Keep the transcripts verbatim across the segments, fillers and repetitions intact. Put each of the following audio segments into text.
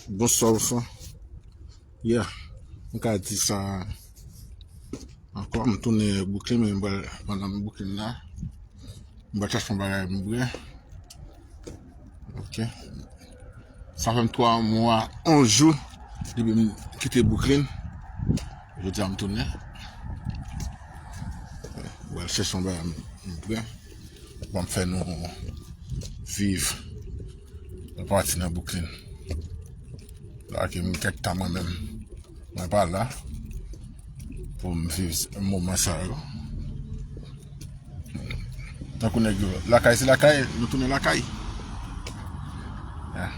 Bonswa, bonswa. Yeah, m ka di sa ankò, m tounen Brooklyn, men m pral, pandan m Brooklyn la, m pral chache yon bagay pou m bwè. Ok. Sa fè m twa mwa, onz jou depi m kite Brooklyn. Jodi a m tounen. M pral chèche yon bagay m, m bwè. Bon, m fè nou viv yon pati nan Brooklyn. La ke m kèk tan mwen menm, mwen pa la pou m viv moman sa yo. Tankou nèg yo, lakay se lakay, nou tounen lakay. Yeah.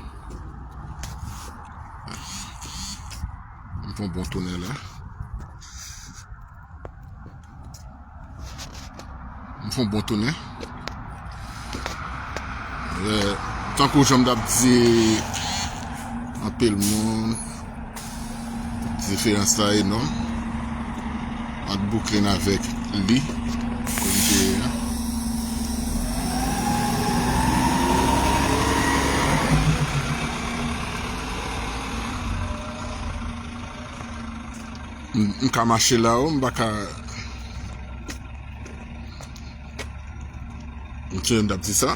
M fè yon bon tounen la. M fè yon bon tounen. Eh, tankou jan m t ap di anpil moun, diferans la enòm ant Brooklyn avèk li, kote m te ye a. M, m ka mache la, o, m pa ka. M te, m t ap di sa.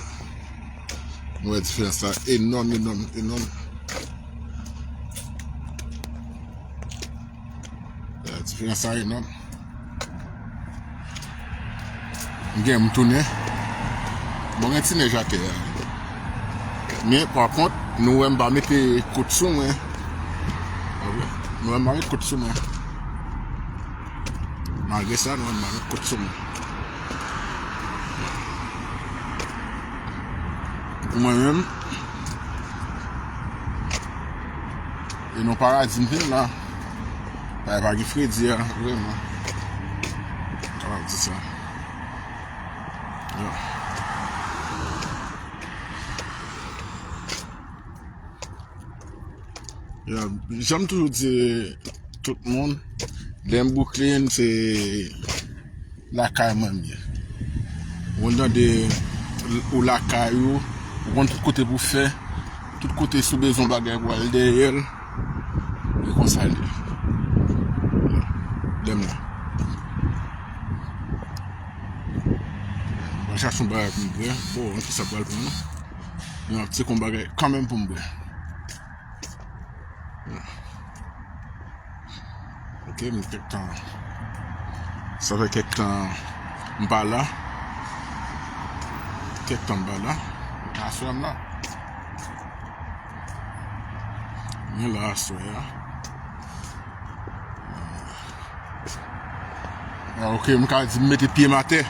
M wè diferans la enòm, enòm, enòm. Wè, diferans la enòm. M gen, m tounen. Bon, gen ti nèj atè a. Men, pa kont, nou wè m pa mete kout sou mwen. Nou wè m pa mete kout sou mwen. Malgre sa, nou wè m pa mete kout sou mwen. Pou mwen menm, e nan paradi m vin la. Bagay pa gen fredi a, vrèman. Kapab di sa. Yeah. Yeah, jan m toujou di tout moun, lè m Brooklyn, se lakay mwen m ye. Ou konn tande ou lakay ou, ou konn tout kote pou fè, tout kote si w bezwen bagay pou al dèyè l, e konsa l ye. Lè m la. Mwen chache yon bagay pou m bwè. Bon, kisa pral pran? Yon ti kon bagay kanmenm pou m bwè. Ok, m kèk tan. Sa fè kèk tan m pa la. Kèk tan m pa la. Aswè m la. Mwen la aswè a. Ah, ok, m ka di m mete pye m atè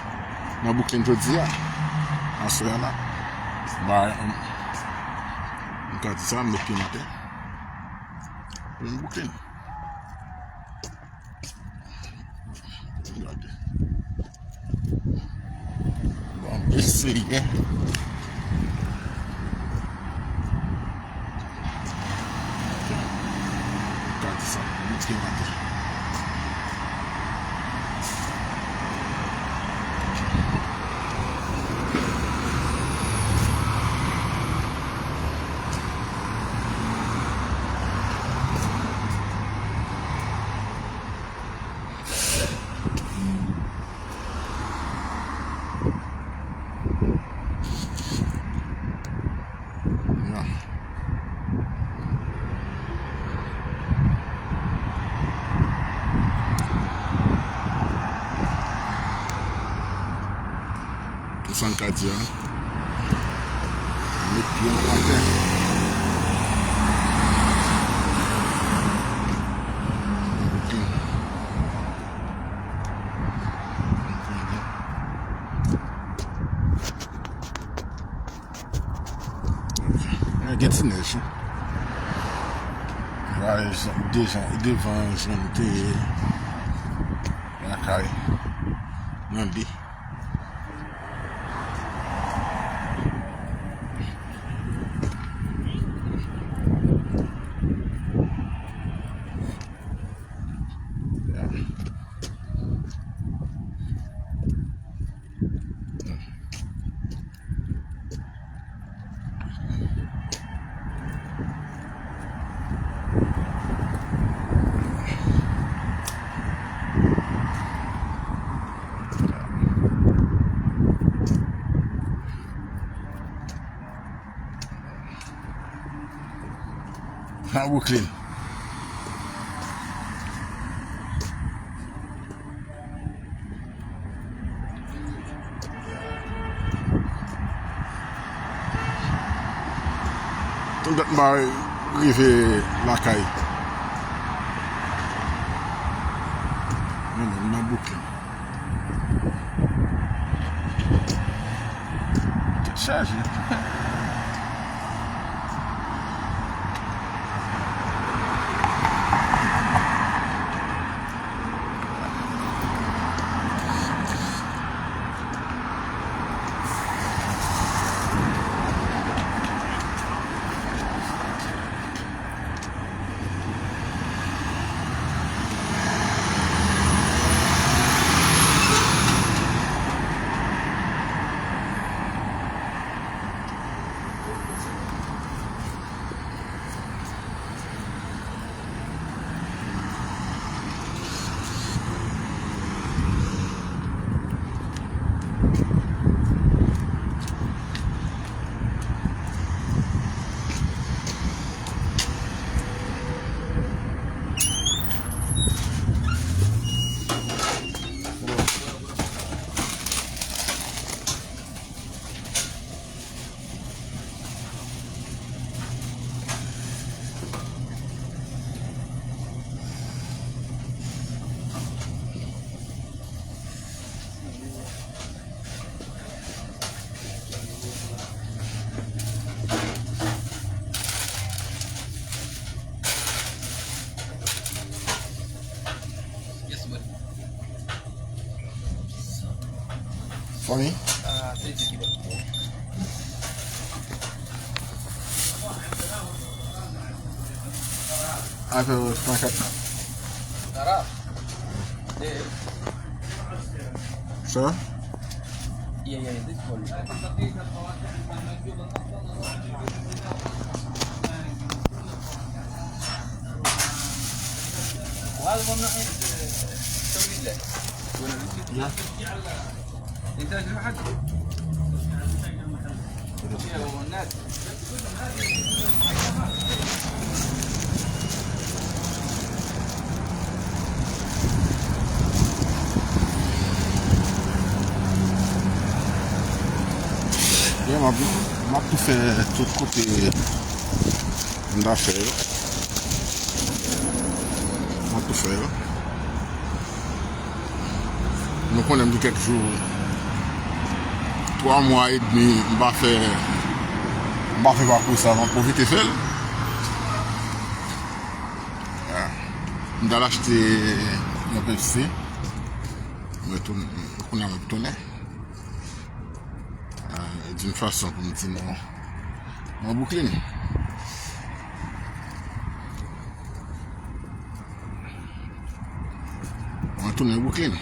nan Brooklyn jodi a. Aswè a la. Ba, m, m ka di sa, m met pye m atè. Nan Brooklyn. Gade. Bon, eseye. Gade sa, mete maten. Ya. Ou sa n ka di a? Met pye an atè. Ok. Ok. Gen ti nèj, wi. Devan, devan jan m te ye lakay nan li. Nan Brooklyn. Tout dat m pa rive lakay. Men, men, nan Brooklyn. Tèt chaje. Funny? Apèl trannkat. Sa? Yeah, yeah, this one. Yeah. Yeah, m ap, m ap tou fè tout kote m ta fè yo. M ap tou fè yo. Nou konnen m gen kèk jou, twa mwa edmi, m pa fè, m pa fè pakou sa, m ap pwofite fè l. Ah, m t al achte yon Pepsi. Mwen tounen, kounye a mwen tounen. Ah, e di yon fason pou m di nou, mwen Brooklyn. Mwen tounen Brooklyn.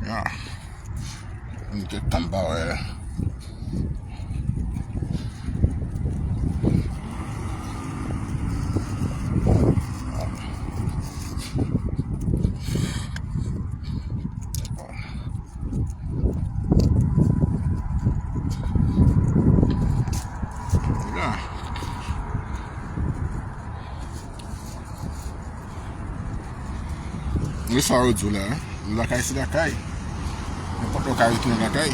Ya. Mwen kèk tan m pa wè. Men sa yo di w la, lakay se lakay. Nenpòt lè w ka retounen lakay.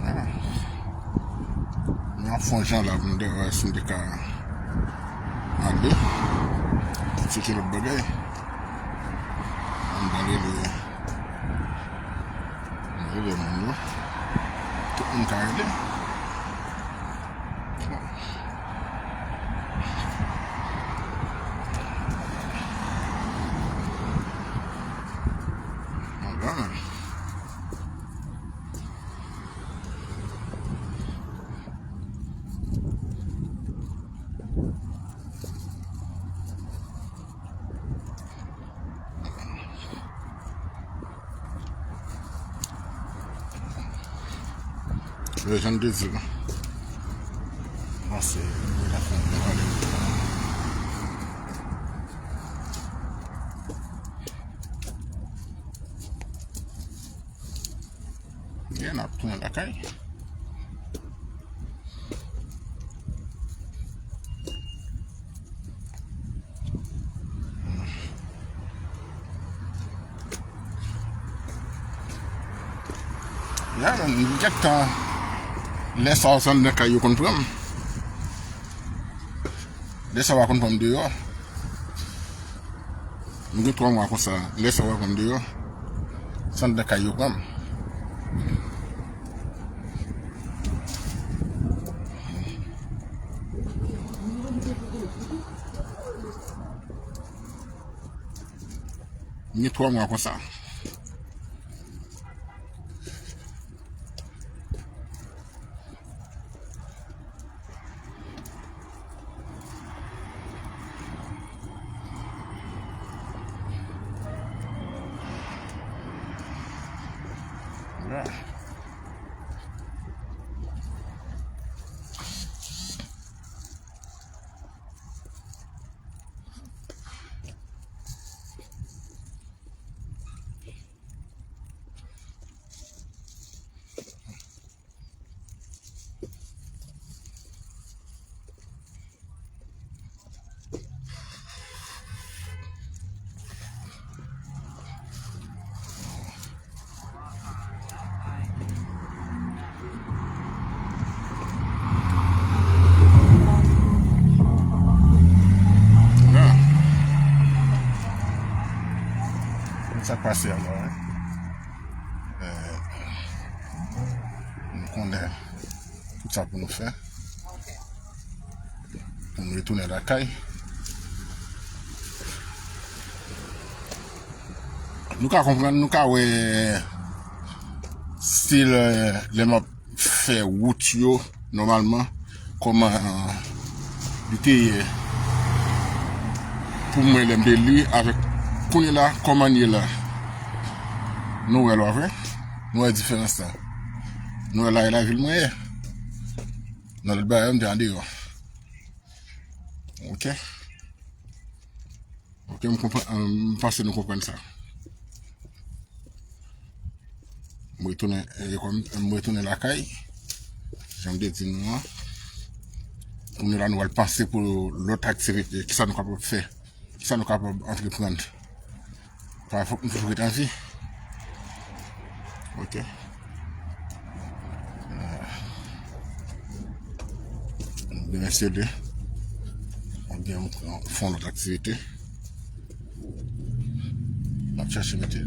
Ah. Men ap fè yon jan la pou m te wè si m te ka ale. Tcheke lòt bagay. Ann ale li. Ann ale moun yo. Tout moun ka rele. Bon. Bon, bon. Lè jan de di la. Bon, se, mwen la fè yon pale. N ap tounen lakay. Ya, m gen tan. Lè sa yo, se anndan kay yo konn pran m. Lè sa yo pa konn pran m deyò. M gen twa mwa konsa. Lè sa yo pa pran m deyò. Se anndan kay yo pran m. M gen twa mwa konsa. Sa k pase ankò, hein? Eh, nou konnen tout sa pou nou fè. Pou nou retounen lakay. Nou ka konprann, nou ka wè stil, eh, lè m ap fè wout yo, nòmalman, kòman li te ye pou mwen lè m te li avèk kounye la, kòman l ye la. Nou wè l, pa vre? Nou wè diferans la. Nou wè la e lavil mwen ye. Nan lòt bagay, m te andeyò. Ok. Ok, m konprann, m panse nou konprann sa. M retounen, eh, kòm, m retounen lakay. Jan m te di nou an. Kounye la, nou al panse pou lòt aktivite. Kisa nou kapab fè? Kisa nou kapab antreprann? Paske fòk nou toujou ret an vi. Ok. Demen se de. Oubyen nou fè yon lòt aktivite. N ap chache mete.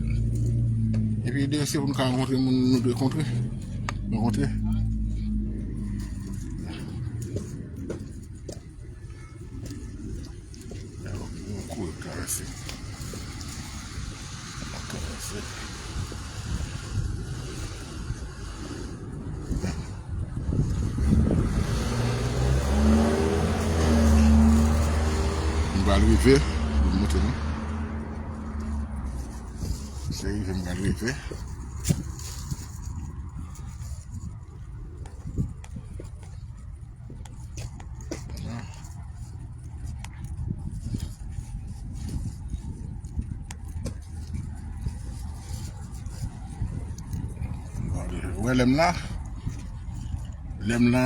Epi demen se pou nou ka rankontre moun nou dwe kontre. Rankontre. Yon kou yo karese. Yo karese. M pral rive, m montre nou. Se rive, m pral rive. Wè lè m la. Lè m la,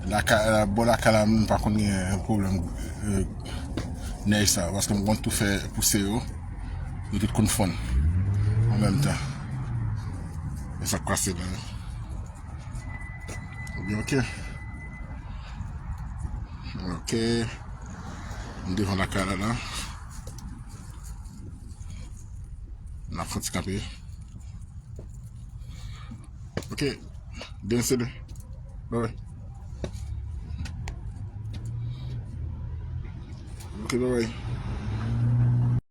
lakay, bò lakay la, m pa konn gen pwoblèm, eh, nèj sa, paske m konn tou fè pouse yo. Yo tout konn fonn an menm tan. E sa k pase la. Ebyen, ok. Ok. M devan lakay la, la. N ap fè ti kanpe. Ok. Demen se de. Bye bye. Ok, bye bye.